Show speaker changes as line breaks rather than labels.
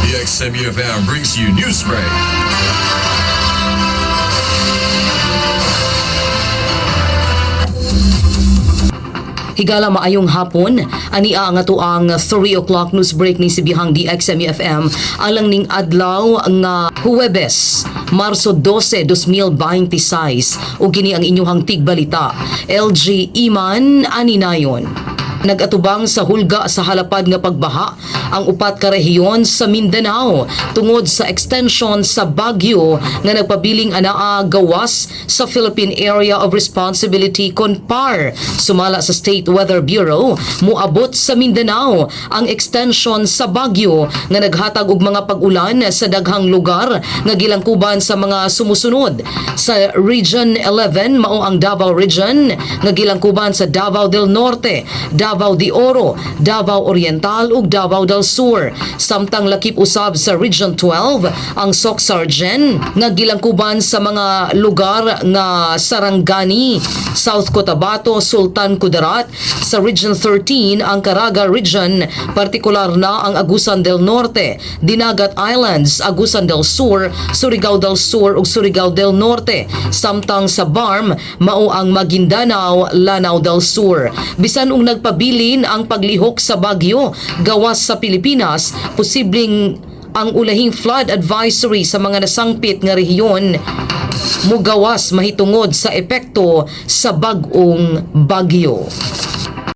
DXMUFM brings you Newsbreak.
Higala, maayong hapon. Ania ang atoang 3 o'clock news break ni Sibihang DXMUFM alang ning adlaw nga Huwebes, Marso 12, 2026. Ug kini ang inyuhang tigbalita. LG Iman Aninayon. Nagatubang sa hulga sa halapad nga pagbaha ang upat ka rehiyon sa Mindanao tungod sa extension sa bagyo nga nagpabiling anaa gawas sa Philippine Area of Responsibility kon PAR. Sumala sa State Weather Bureau, muabot sa Mindanao ang extension sa bagyo nga naghatag og mga pag-ulan sa daghang lugar nga gilangkuban sa mga sumusunod. Sa Region 11, mao ang Davao Region nga gilangkuban sa Davao del Norte, Davao de Oro, Davao Oriental ug Davao del Sur. Samtang lakip usab sa Region 12 ang Socsargen nga gilangkuban sa mga lugar nga Sarangani, South Cotabato, Sultan Kudarat. Sa Region 13 ang Caraga Region, partikular na ang Agusan del Norte, Dinagat Islands, Agusan del Sur, Surigao del Sur ug Surigao del Norte. Samtang sa BARMM mao ang Maguindanao, Lanao del Sur. Bisan og nagpabilin ang paglihok sa bagyo gawas sa Pilipinas, posibleng ang ulahing flood advisory sa mga nasangpit nga rehiyon mugawas mahitungod sa epekto sa bag-ong bagyo.